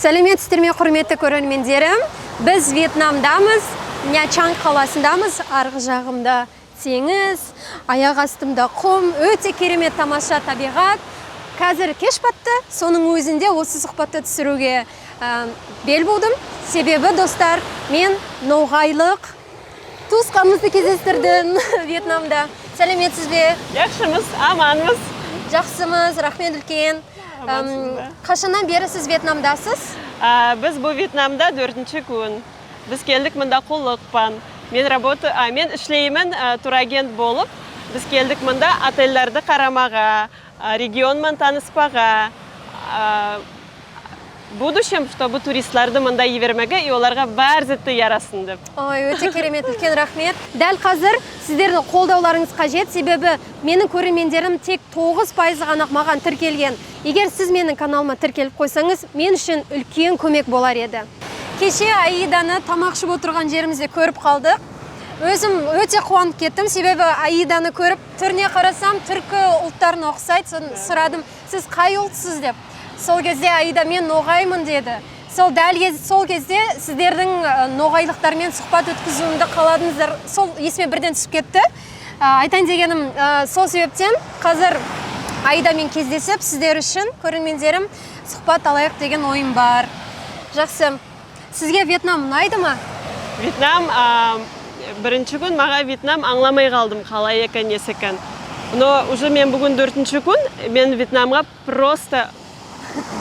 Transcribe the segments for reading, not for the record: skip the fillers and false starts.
Сәлеметсіздер ме, құрметті көрермендерім! Біз Вьетнамдамыз, Нячанг қаласындамыз. Арғы жағымда теңіз, аяқ астымда құм, өте керемет, тамаша табиғат. Қазір кеш батты, соның өзінде осы сұхбатты түсіруге бел будым. Себебі, достар, мен ноғайлық туысқанымызды кездестірдім Вьетнамда. Сәлеметсіз бе? Жақсымыз, аманмыз. Жақсымыз, рахмет үлкен. Амансыз ба? Қашаннан бері сіз Вьетнамдасыз? Біз бұл Вьетнамда төртінші күн. Біз келдік мында қулықпан. Мен работа, мен ішлеймін турагент болып. Біз келдік мында отельдерді қарамаға, регионмен таныспаға. В будущем, чтобы туристларды мында жібермеге и оларға бар затты ярасын деп. Ой, өте керемет, үлкен рахмет. Дәл қазір сіздердің қолдауларыңыз қажет, себебі менің көрермендерім тек 9% ғана маған тіркелген. Егер сіз менің каналыма тіркеліп қойсаңыз, мен үшін үлкен көмек болар еді. Кеше Аиданы тамақ ішіп отырған жерімізде көріп қалдық. Өзім өте қуанып кеттім, себебі Аиданы көріп, түріне қарасам, түркі ұлттарына ұқсайды. Соны сұрадым, сіз қай ұлтсыз деп. Сол кезде Аида «Мен ноғаймын» деді. Сол кезде сіздердің ноғайлықтармен сұхбат өткізуімді қаладыңыздар. Сол есіме бірден түсіп кетті. Айтайын дегенім, сол себептен қазір Аидамен кездесіп, сіздер үшін, көрермендерім, сұхбат алайық деген ойым бар. Жақсы. Сізге Вьетнам ұнайды ма? Вьетнам, бірінші күн маға Вьетнам аңламай қалдым, қалай екен, несі екен. Но уже мен бүгін төртінші күн, мен Вьетнамға просто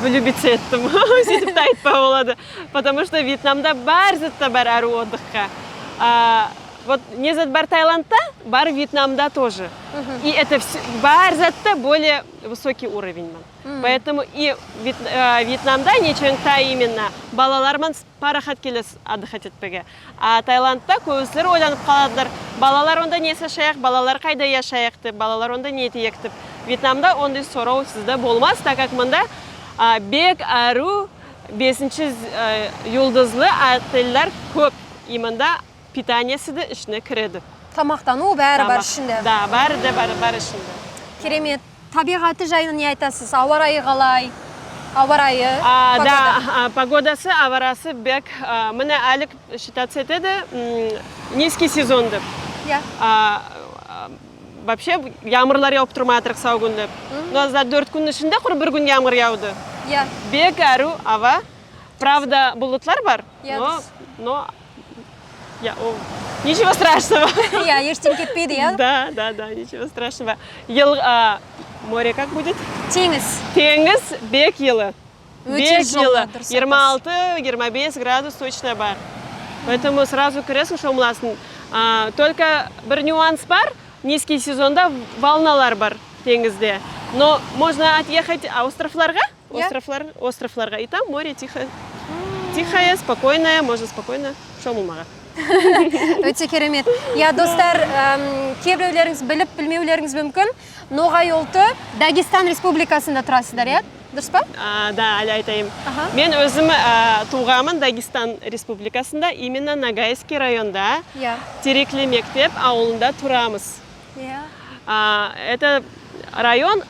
влюбиться еттім. Сөйтіп те айтпа болады. Потому что Вьетнамда бар затта бар әрі отдыхқа. Вот не зат бар Таиландта, бар Вьетнамда тоже. И это все, бар затта более высокий уровень. Поэтому и Вьетнамда, Нячангта именно, балалармен парахат келес отдыхать етпеге. А Таиландта көбісілер ойланып қаладылар. Балалар онда не шаяқ, балалар қайда яшаяқ деп, балалар онда не етейік деп. Вьетнамда ондай сұрау сізде болмас, так как мында бек ару бесінші жұлдызлы отельдер көп. И мында питаниесі де ішіне кіреді. Тамақтану бәрі бар Тамақ. ішінде. Да, бәрі де бар, бар ішінде. Керемет. Табиғаты жайлы не айтасыз? Ауа райы қалай? Ауа райы? Погода. Да, погодасы, ауа расы бек, міне әлі считаться етеді низкий сезон деп. Вообще яңмырлар яуып тұрмай жатыр сау күндеп. Но за 4 күннің ішінде құр бір күн яңмыр яуды. Бек әру ава. Правда, бұлытлар бар, но я, о, ничего страшного. Иә, ештеңе кетпейді, иә? Да, ничего страшного. Море как будет? Теңіз. Теңіз бек йылы. Өте Бек жылы, йылы. дұрыс. 26-25 градус точно бар. Поэтому сразу кіресің, шомыласың. Только бір нюанс бар, низкий сезонда волналар бар теңізде. Но можно отъехать островларға, островларға, и там море тихо, тихое, спокойное, можно спокойно шомылмаға. Өте керемет. Иә, достар, кейбіреулеріңіз біліп, білмеулеріңіз мүмкін. Ноғай ұлты Дагестан Республикасында тұрасыздар, иә? Дұрыс па? Да, әлі айтайын. Аха. Мен өзім туғанмын Дагестан Республикасында, именно Ногайский районда, Терекли мектеп ауылында тұрамыз. Это район,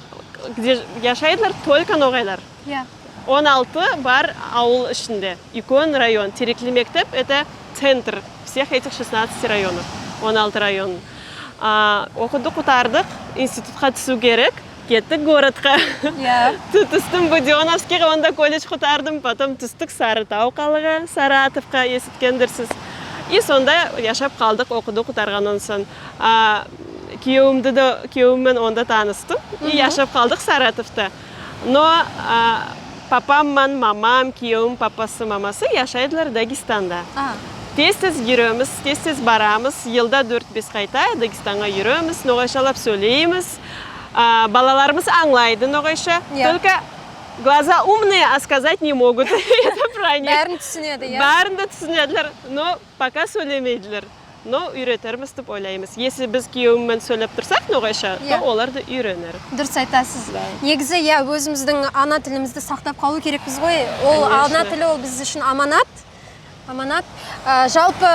где яшайдылар только ноғайлар. 16 бар ауыл ішінде. Үлкен район. Терекли мектеп – это центр всех этих 16 районов. 16 район. Оқуды құтардық, институтқа түсу керек. Кеттік городқа. Түстім Буденовскийға, онда колледж құтардым. Потом түстік Сарытау қалаға, Саратовқа, есіткендірсіз. И сонда яшап қалдық оқуды құтарғаннан соң. Күйеуімді де, күйеуіммен онда таныстым. И яшап қалдық Саратовта. Но папамман, мамам, күйеуім, папасы, мамасы яшайдылар Дагестанда. Тез-тез жүреміз, тез-тез барамыз. Жылда 4-5 қайта Дагестанға жүреміз, ноғайшалап сөйлейміз. Балаларымыз аңлайды ноғайша. Только глаза умные, а сказать не могут. Это про них. Бәрін түсінеді, иә? Бәрін де түсінеділер, но пока сөйлемейділер. Но үйретерміз деп ойлаймыз. Если біз күйеуіммен сөйлеп тұрсақ ноғайша, то олар да үйренер. Дұрыс айтасыз. Да. Негізі, иә, өзіміздің ана тілімізді сақтап қалу керекпіз ғой. Ол Конечно. ана тілі, ол біз үшін аманат. Аманат. Жалпы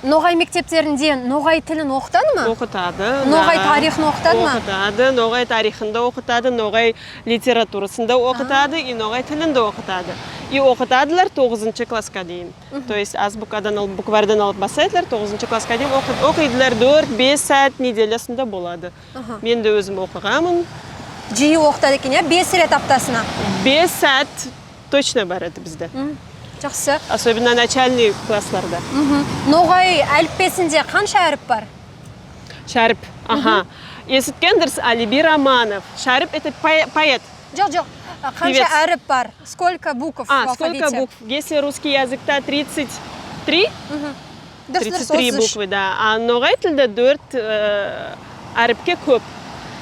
Ноғай мектептерінде ноғай тілін оқытады ма? Оқытады. Ноғай Да. тарихын оқытады ма? Оқытады, ноғай тарихын да оқытады, ноғай литературасын да оқытады и ноғай тілін де оқытады. И оқытадылар 9 классқа дейін. То есть азбукадан алып, букварьдан алып бастайдылар, 9 классқа дейін оқидылар, 4-5 сағат неделясында болады. Мен де өзім оқығанмын. Жиі оқытады екен, иә? 5 рет аптасына. 5 сағат точно бар еді бізде. Жақсы. Особенно начальный классларда. Ноғай әліппесінде қанша әріп бар? Шәріп. Ага. Есіткендірсіз, Алиби Романов. Шәріп — это поэт. Жоқ, жоқ. Қанша Певец. әріп бар? Сколько букв А, в сколько алфавите? букв? Если русский языкта 33, Дұрыс, дұрыс, 33 33. буквы, да. А ноғай тілде 4 әріпке көп.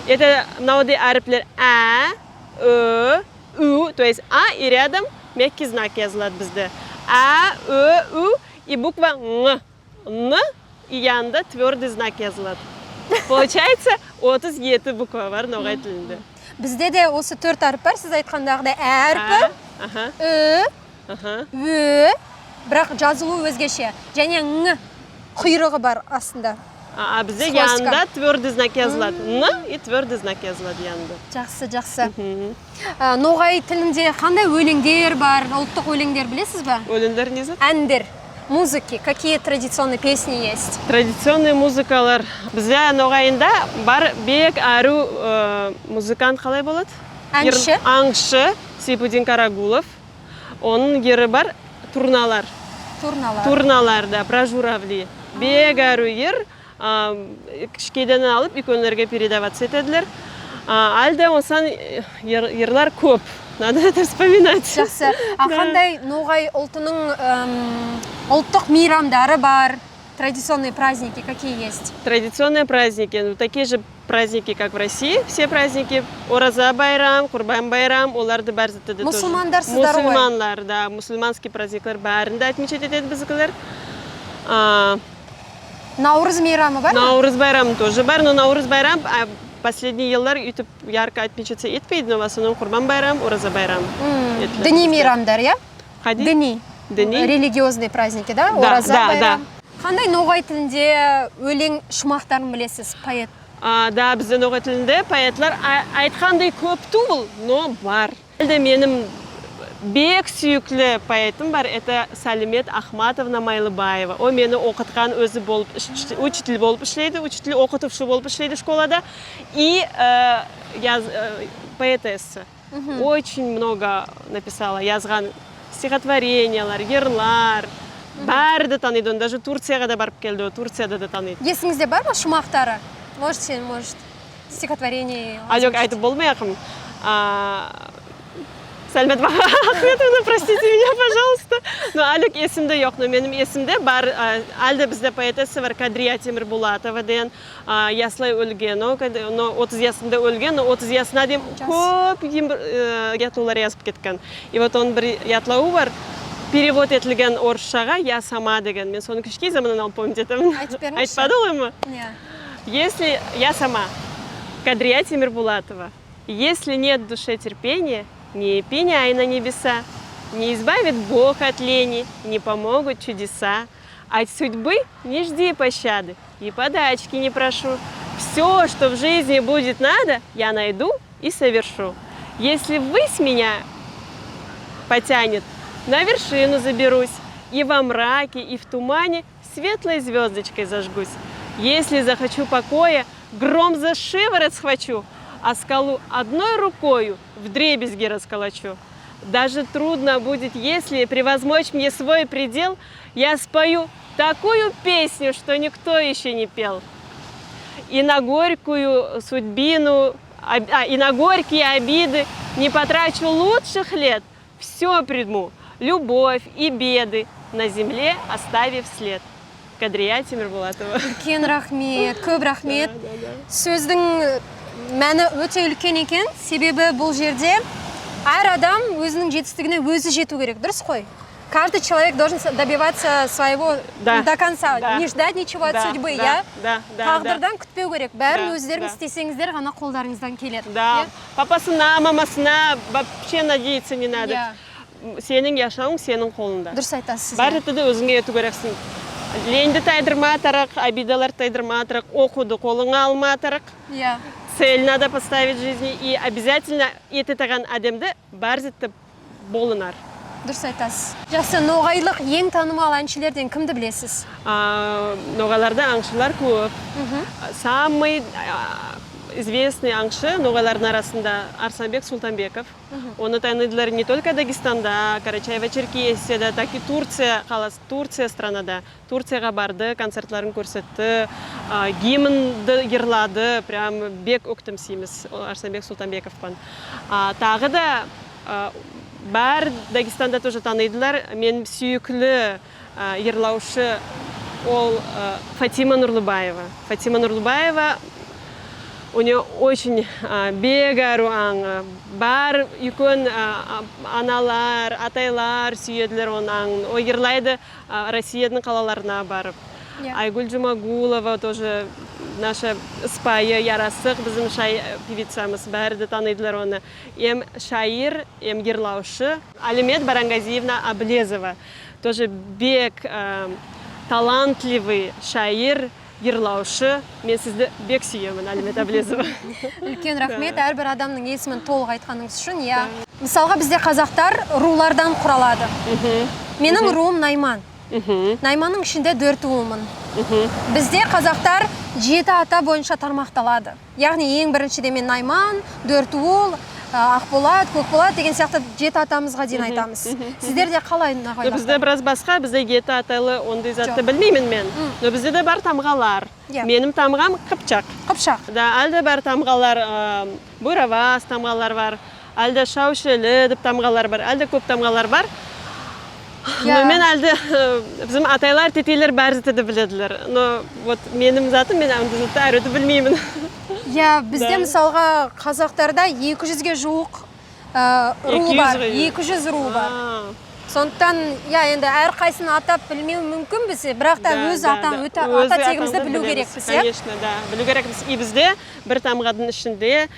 Это мынаудай әріплер: ә, ö, ү, то есть а и рядом мягкий знак жазылады бізде. А, ö, ү и буква ң. Н и янында твердый знак жазылады. Получается, 37 буква бар ноғай тілінде. Бізде де осы төрт әріп бар, сіз айтқандағыдай: ә әрпі, А, аха, ү, ө, бірақ жазылуы өзгеше. Және ң құйрығы бар астында. А бізде С хвостиком. янында твердый знак жазылады. Н и твердый знак жазылады янында. Жақсы, жақсы. Ноғай тілінде қандай өлеңдер бар? Ұлттық өлеңдер білесіз ба? Өлеңдер не зат? Әндер, музыки, какие традиционные песни есть? Традиционный музыкалар. Бізде ноғайында бар бек ару музыкант, қалай болады? Әнші. Аңшы Сейпудин Карагулов. Оның ері бар «Турналар». Турналар. Турналар, да, про журавли. Бек ару ер, кішкейден алып үлкендерге передаваться етеділер. Әлде онсан ерлар көп. Надо это вспоминать. Жақсы. А Да. қандай ноғай ұлтының ұлттық мейрамдары бар? Традиционные праздники какие есть? Традиционные праздники, ну, такие же праздники, как в России, все праздники. Ораза байрам, Курбан байрам, оларды бәрі де тоже. Мұсылмандарсыздар ғой? Мұсылманлар, да, мусульманский праздниклар бәрін де отмечать етеді біздікілер. Наурыз мейрамы бар ма? Наурыз байрамы тоже бар, но Наурыз байрам последние йыллар өйтіп ярко отмечаться етпейді, но в основном Курбан байрам, Ораза байрам етіледі Діни бізде. мейрамдар, иә? Қади? Діни. Діни? Религиозные праздники, да? Да, Ораза да, байрам. Қандай ноғай тілінде өлең шумақтарын білесіз, поэт? Да, бізде ноғай тілінде поэтлар айтқандай көп түгіл, но бар. Әлде менің бек сүйіклі поэтім бар, это Салимет Ахматовна Майлыбаева. О мені оқытқан өзі болып, учитель болып ішлейді, учитель, оқытушы болып ішлейді школада. И поэтесса. Очень много написала, жазған стихотворениялар, ерлар. Бәрі де таниды, оны даже Турцияға да барып келді, о Турцияда да таниды. Есіңізде бар ма шумақтары? Можете, может, стихотворение А жоқ, озвучить? Айтып болмай ақым. Сәлмет Ахметовна, простите меня, пожалуйста. Но әлік есімде жоқ, но менің есімде бар, әлде бізде поэтесса бар Кадрия Темірбулатова деген, яслай өлген, но 30 жасында өлген, но 30 жасына дейін Жас. Көп ятлаулар жазып кеткен. И вот оның бір ятлауы бар, перевод етілген орысшаға, «Я сама» деген. Мен соны кішкене заманнан алып помнить етемін. Айтып беріңізші. Айтпады ғой ма? Иә. Если я сама, Кадрия Тимирбулатова, если нет в душе терпения, не пеняй на небеса, не избавит Бог от лени, не помогут чудеса. От судьбы не жди пощады и подачки не прошу. Все, что в жизни будет надо, я найду и совершу. Если ввысь меня потянет, на вершину заберусь, и во мраке, и в тумане светлой звездочкой зажгусь. Если захочу покоя, гром за шиворот схвачу, а скалу одной рукою вдребезги расколочу. Даже трудно будет, если превозмочь мне свой предел, я спою такую песню, что никто еще не пел. И на горькую судьбину, и на горькие обиды не потрачу лучших лет. Все приму, любовь и беды, на земле оставив след. Кадрия Тимирбулатова. Үлкен рахмет, көп рахмет. Сөздің мәні өте үлкен екен, себебі бұл жерде әр адам өзінің жетістігіне өзі жету керек, дұрыс қой? Каждый человек должен добиваться своего до конца, не ждать ничего от судьбы, иә? Да. Тағдырдан күтпеу керек, бәрін өздеріңіз істесеңіздер ғана қолдарыңыздан келеді. Да. Иә? Папасына, мамасына вообще надеяться не надо. Иә. Сенің яшауың сенің қолыңда. Дұрыс айтасыз. Бәрі де өзіңе ету керексің. Ленді тайдырма тарық, обидалар тайдырма тарық, оқуды қолыңа алма тарық. Цель надо поставить в жизни и обязательно ететаған адамды бар зітті болынар. Дұрыс айтасыз. Жақсы, ноғайлық ең танымал әншілерден кімді білесіз? Ноғайларда аңшылар көп. Самый известный аңшы ноғайлардың арасында Арсанбек Султанбеков. Оны таныдылар не только Дагестанда, Карачаево-Черкесияда, так и Турция қаласы, Турция странада. Турцияға барды, концертларын көрсетті, гимнді йырлады, прям бек өктімсейміз Арсанбек Султанбековпен. Тағы да бар Дагестанда тоже таныдылар. Мен сүйіклі йырлаушы ол Фатима Нурлубаева. Фатима Нурлубаева, у нее очень бек ару аңы. Бар үлкен аналар, атайлар сүйеділер оның аңын. О йырлайды Россияның қалаларына барып. Айгүл Джумагулова тоже наша ыспайы, ярасық біздің шай певицамыз, бәрі де таныдылар оны. Эм шайыр, эм йырлаушы. Алимет Барангазиевна Аблезова тоже бек талантливый шайыр, йырлаушы. Мен сізді бек сүйемін, Алимет Аблезова. Үлкен рахмет әрбір адамның есімін толық айтқаныңыз үшін, иә. Мысалға, бізде қазақтар рулардан құралады. Менің руым найман. Найманның ішінде төрт руымын. Бізде қазақтар жеті ата бойынша тармақталады. Яғни ең біріншіде мен найман, төрт уыл, Ақболат, Көкболат деген сияқты жеті атамызға дейін айтамыз. Сіздерде қалай? Но Ноғайлықтар? Бізде біраз басқа, бізде жеті атайлы ондай затты Жоқ. Білмеймін мен. Но бізде де бар тамғалар. Менің тамғам қыпчақ. Қыпшақ. Да, әлде бар тамғалар, буйравас тамғалар бар, әлде шаушелі деп тамғалар бар, әлде көп тамғалар бар. Но мен әлде біздің атайлар, тетелер бәрі де біледілер. Но вот менің затым, мен ондай затты әрі білмеймін. Иә, бізде мысалға қазақтарда 200-ге жуық ру 200 бар. ғой. 200 ру бар. А. Сондықтан, иә, енді әрқайсысын атап білмеу мүмкін бізде, бірақ та өз ата, өте, Өз ата тегімізді атаңды білу білеміз. керекпіз, иә. Конечно, да, білу керекпіз. И бізде бір тамғадың ішінде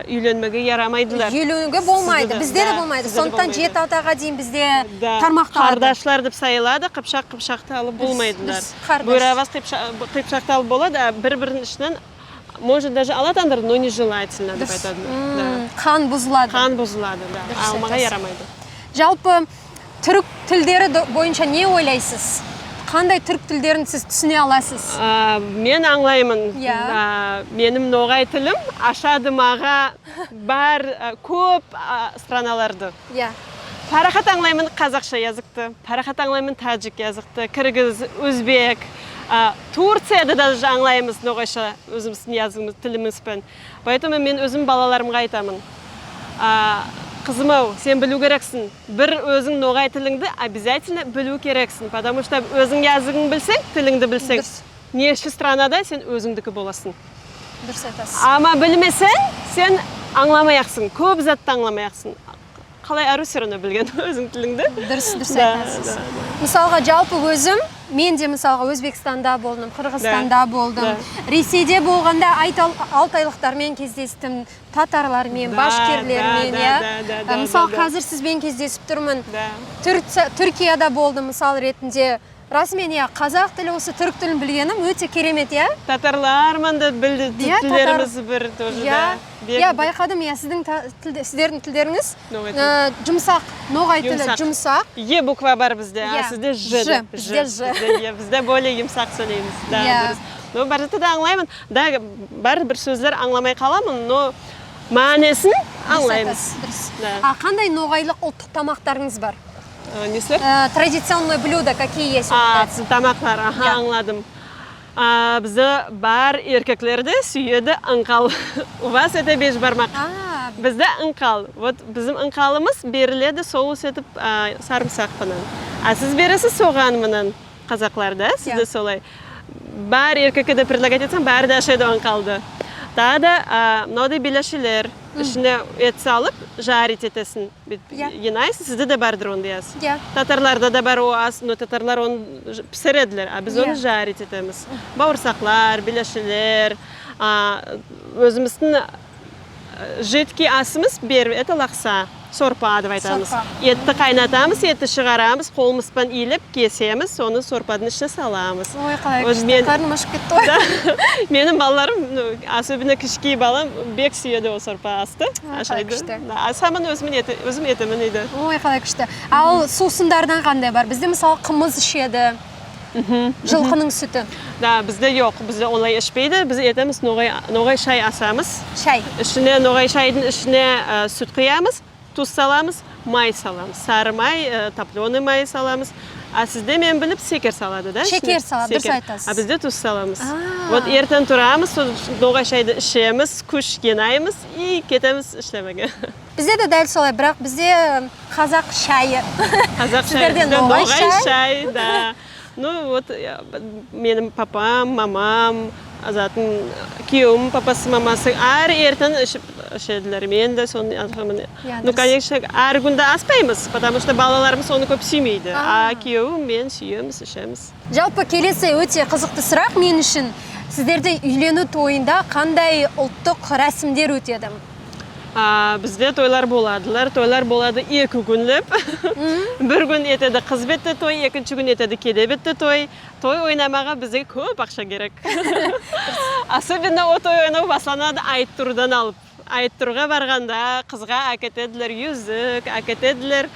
үйленмеге ярамайдылар. Үйленуге болмайды, Сізде де, бізде де да, болмайды. сізде де Сондықтан болмайды. жеті атаға дейін бізде Да. тармақталады. Қардашлар деп сайылады, қыпшақ қыпшақты алып болмайдылар. Дұрыс, қардаш. Буйравас қыпшақты алып болады, а бір бірінің ішінен может даже алатандар, но нежелательно деп айтады. Да. Қан бұзылады. Қан бұзылады, да. Дұрыс Алмаға айтасыз. ярамайды. Жалпы түрік тілдері бойынша не ойлайсыз? Қандай түрік тілдерін сіз түсіне аласыз? Мен аңлаймын. Менің ноғай тілім ашады маға бар көп страналарды. Парахат аңлаймын қазақша языкты, парахат аңлаймын таджик языкты, кыргыз, өзбек, Турцияда даже аңлаймыз ноғайша өзіміздің язығымыз, тілімізбен. Поэтому мен өзім балаларымға айтамын. Қызым ау, сен білу керексің. Бір өзің ноғай тіліңді обязательно білу керексің, потому что өзің язығың білсең, тіліңді білсең, неше странада сен өзіңдікі боласың. Дұрыс айтасыз. Ама білмесең, сен аңламаяқсың, көп затты аңламаяқсың. Қалай ару все равно білген өзің тіліңді. Дұрыс Да, айтасыз. да, да. Мысалға, жалпы өзім, мен де мысалға Өзбекстанда болдым, Қырғызстанда болдым. Ресейде болғанда алтайлықтармен кездестім, татарлармен, башкирлермен, иә. Мысалы, қазір сізбен кездесіп тұрмын. Түркияда болдым мысал ретінде. Расымен, иә, қазақ тілі, осы түрік тілін білгенім өте керемет, иә. Татарларман да білді, Иә, тілдеріміз бір тоже, да. Иә, байқадым, иә, сіздің сіздердің тілдеріңіз Ноғай тілі. Жұмсақ, ноғай тілі Жұмсақ. Жұмсақ. Е буква бар бізде, а Иә, сізде Ж. Ж, Деп, бізде Ж. Бізде Е, бізде более жұмсақ сөйлейміз. Да, дұрыс. Но бар да аңлаймын. Да, бар бір сөздер аңламай қаламын, но мәнесін Дұрыс аңлаймыз. айтасыз, дұрыс. Да. А қандай ноғайлық ұлттық тамақтарыңыз бар? Несілер? Традиционные блюда какие есть? А, тамақтар, аха, Иә. аңладым. Бізде бар еркектерді сүйеді ыңқал. У вас это бешбармақ. А, Бізде ыңқал. Вот біздің ыңқалымыз беріледі соус етіп сарымсақпенен. А сіз бересіз соғанменен, қазақлар, да? Сізде Иә. Солай. Бар еркекке де предлагать етсең, бәрі де ашайды ыңқалды. Тағы да мынаудай беляшилер. Ішіне ет салып, жарить етесің. Бүйтіп жинайсың, сізде де бардыр ондай ас. Иә. Татарларда да бар о ас, но татарлар оны пісіреділер, а біз оны жарить етеміз. Бауырсақлар, беляшилер, өзіміздің Жидкий асымыз бер, это лақса, сорпа деп айтамыз. Сорпа. Етті қайнатамыз, етті шығарамыз, қолымызбен илеп кесеміз, соны сорпаның ішіне саламыз. Ой, қалай Вот күшті, қарным ашып кетті ғой. Да. Менің балаларым, ну, особенно кішкене балам, бек сүйеді ол сорпа асты. Ой, қалай Ашайды. күшті. Да, самын өзім өзім етемін үйде. Ой, қалай күшті. Ал сусындардан қандай бар? Бізде, мысалы, қымыз ішеді, жылқының сүті. Да, бізде жоқ, бізде олай ішпейді. Біз етеміз ноғай шай асамыз. Шай. Ішіне, ноғай шайдың ішіне сүт құямыз, тұз саламыз, май саламыз. Сары май, топленый май саламыз. А сізде, мен біліп, секер салады, да, ішіне? Шекер салады, дұрыс Секер. айтасыз. А бізде тұз саламыз. А. Вот ертең тұрамыз, сол ноғай шайды ішеміз, күш жинаймыз и кетеміз ішлемеге. Бізде де дәл солай, бірақ бізде қазақ шайы. Қазақ шайы. Сіздерде Бізде ноғай ноғай шай. Шай, да. Ну вот менің папам, мамам, Азаттың күйеуім, папасы, мамасы әр ертең ішіп ішеділер. Мен де соны ашамын. Иә, Ну, дұрыс. конечно, әр күнде аспаймыз, потому что балаларым соны көп сүймейді. А. А күйеуім, мен сүйеміз, ішеміз. Жалпы, келесі өте қызықты сұрақ мен үшін: сіздерде үйлену тойында қандай ұлттық рәсімдер өтеді? А, бізде тойлар боладылар. Тойлар болады 2 күнлеп. Бір күн етеді қыз бетті той, екінші күн етеді кеде бетті той. Той ойнамаға бізге көп ақша керек. Особенно о той ойнау басталады айттырудан алып. Айттыруға барғанда қызға әкетеділер жүзік, әкетеділер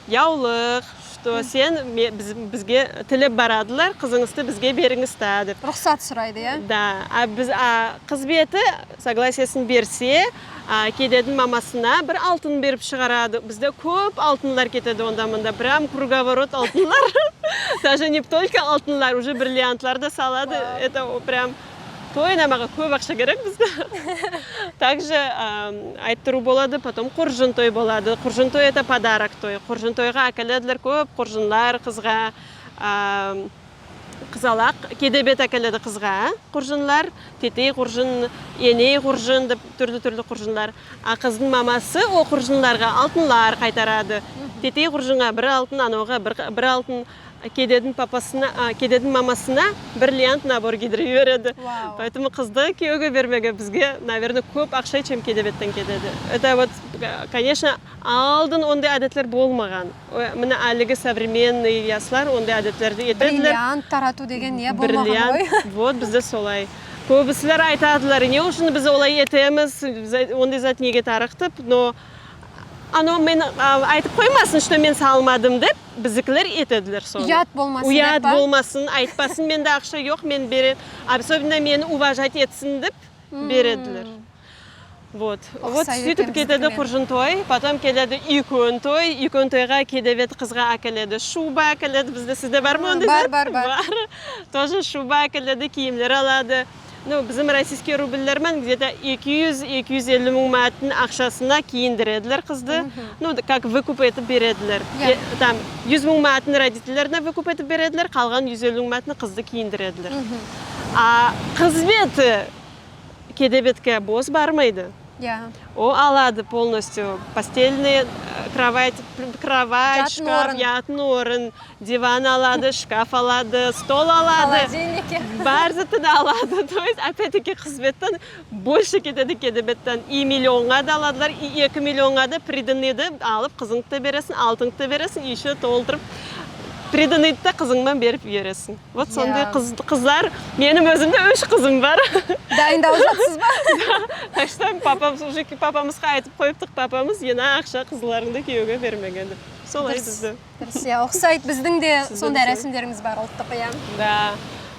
яулық, что сен бізге тілеп барадылар, қызыңызды бізге беріңіз та деп. Рұқсат сұрайды, иә? Да, а біз, а қыз беті согласиесін берсе, кедедің мамасына бір алтын беріп шығарады. Бізде көп алтынлар кетеді онда мында, прям круговорот алтынлар. Даже не только алтынлар, уже бриллиантлар да салады. Это прям той ойнамаға көп ақша керек бізде. Также айттыру болады, потом құржын той болады. Құржын той — это подарок той. Құржын тойға әкеледілер көп құржынлар қызға. Қызалақ кедебет әкеледі қызға құржынлар, тетей құржын, еней құржын деп түрлі-түрлі құржынлар. А қыздың мамасы о құржынларға алтынлар қайтарады. Тетей құржынға бір алтын, анауға бір алтын, кедедің папасына, кедедің мамасына бриллиант набор кидіріп жібереді. Вау. Поэтому қызды күйеуге бермеге бізге, наверное, көп ақша, чем кедебеттен кетеді. Это вот, конечно, алдын ондай әдеттер болмаған. Ой, міне, әлігі современный яслар ондай әдеттерді етеділер. Бриллиант тарату деген не болмаған ғой. Бриллиант, вот бізде солай. Көбісілер айтадылар, не үшін біз олай етеміз, біз ондай зат неге тарықтып, но анау мен айтып қоймасын, что мен салмадым деп, біздікілер етеділер соны. Ұят болмасын Ұят деп па? болмасын, айтпасын, менде ақша жоқ, мен берем. Особенно мені уважать етсін деп береділер. Вот. Вот Ұқсайды сөйтіп екен кетеді біздікімен. құржын той, потом келеді үйкөн той. Үйкөн тойға кедебет қызға әкеледі, шуба әкеледі. Бізде, сізде бар ма ондай Бар, зат? бар, бар. Бар. Тоже шуба әкеледі, киімдер алады. Ну, біздің российский рубльлермен где-то 200-250 мың маттың ақшасына киіндіреділер қызды. Ну, как выкуп етіп береділер. Иә. Там 100 мың матын родительдеріне выкуп етіп береділер, қалған 150 мың матны қызды киіндіреділер. А қыз беті кедебетке бос бармайды. О алады полностью постельный, кровать, кровать, Жатын шкаф, орын. Жатын орын, диван алады, шкаф алады, стол алады. Холодильники. Бар затын алады. То есть, опять-таки, қыз беттен больше кетеді кедебеттен. И миллионға да аладылар, и 2 миллионға да приданыйды алып, қызыңды да бересің, алтынды да бересің, еще толтырып приданыйды да қызыңмен беріп жібересің. Вот сондай қыздар, менің өзімде үш қызым бар. Дайындалып жатсыз ба? Так что папамыз уже, папамызға айтып қойыптық, папамыз ена ақша қызларыңды күйеуге бермеген деп. Солай Дұрыс. бізде. Дұрыс, иә, ұқсайды, біздің де Сізде де сондай солай. рәсімдеріміз бар ұлттық, иә. Да.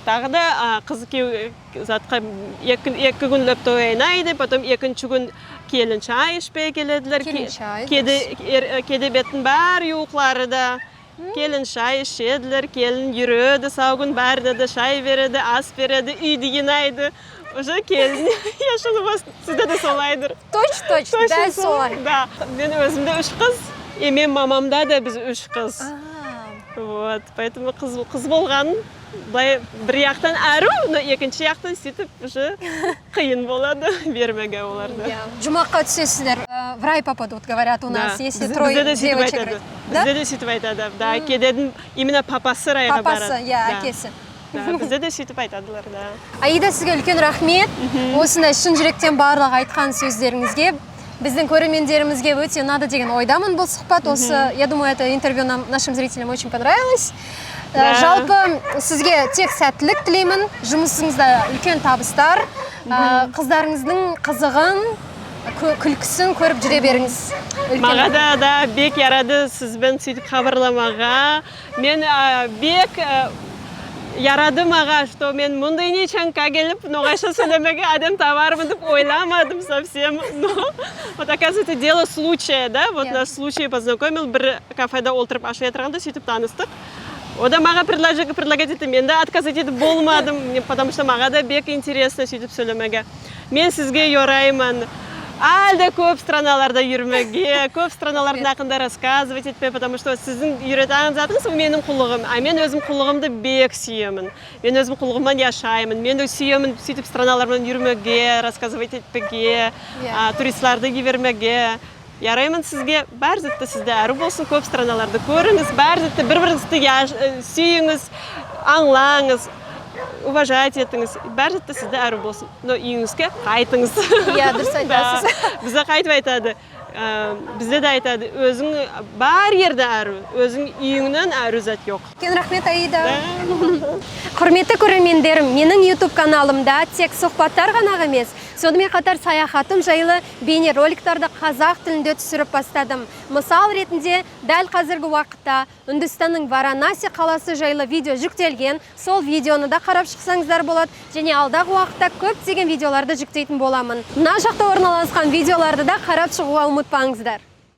Тағы да қыз күйеу затқа 2 күнлеп той ойнайды, потом екінші күн келін шай ішпей келеділер. Келін шай, Кеде беттің бар юқлары да. Келін шай ішеділер, келін жүреді, сау күн бәріне де шай береді, ас береді, үйді жинайды. Уже келін яшылы бас, сізде де солайдыр. Точно, точно, Точно. Дәл солай. Да. Мен өзімде үш қыз, и мен мамамда да біз үш қыз. Вот, поэтому қыз болған былай бір жақтан әру, но екінші жақтан сөйтіп уже қиын болады бермеге оларды. Иә. Жұмаққа түсесіздер. В рай попадут, говорят у нас, Да. если Бізде трое де сөйтіп девочек айтады. родят. Да? Бізде де сөйтіп айтады. Да, кедедің именно папасы райға Папасы, барады. иә, Да. әкесі. Да, бізде де сөйтіп айтадылар, да. Аида, сізге үлкен рахмет осындай шын жүректен барлық айтқан сөздеріңізге. Біздің көрермендерімізге өте ұнады деген ойдамын бұл сұхбат. Осы, я думаю, это интервью нам, нашим зрителям, очень понравилось. Да. Жалпы сізге тек сәттілік тілеймін, жұмысыңызда үлкен табыстар, қыздарыңыздың қызығын, күлкісін көріп жүре беріңіз. Үлкен Маға да бек ярады сізбен сөйтіп хабарламаға. Мен бек ярады маға, что мен мұндай нечанка келіп, ноғайша сөйлемеге адам табармын деп ойламадым совсем. Но вот, оказывается, дело случая, да? Вот наш случай познакомил, бір кафеда отырып ашай отырғанда сөйтіп таныстық. Ода маға предлагать етті, мен де отказать етіп болмадым, потому что маға да бек интересно сөйтіп сөйлемеге. Мен сізге yorаймын әлде көп страналарда жүрмеге, көп страналардың хақында рассказывать етпе, потому что сіздің үйреткен затыңыз ол менің құлығым, а мен өзім құлығымды бек сүйемін. Мен өзім құлығымнан яшаймын, мен де сүйемін сөйтіп страналармен жүрмеге, рассказывать етпеге, туристларды жібермеге. Яраймын сізге, бәр затты сізде әрі болсын, көп страналарды көріңіз, бәр затты бір-біріңізді сүйіңіз, аңлаңыз, уважать етіңіз, бәр затты сізде әрі болсын. Но үйіңізге қайтыңыз. Иә, дұрыс айтасыз. Да. Бізде қайтып айтады, бізде де айтады, өзің бар жерде әрі, өзің үйіңнен әрі зат жоқ. Үлкен рахмет, Аида. Құрметті көрермендерім, менің YouTube каналымда тек сұхбаттар ғана емес, сонымен қатар саяхатым жайлы бейнероликтарды қазақ тілінде түсіріп бастадым. Мысал ретінде, дәл қазіргі уақытта Үндістанның Варанаси қаласы жайлы видео жүктелген, сол видеоны да қарап шықсаңыздар болады және алдағы уақытта көптеген видеоларды жүктейтін боламын. Мына жақта орналасқан видеоларды да қарап шығуға ұмытпаңыздар.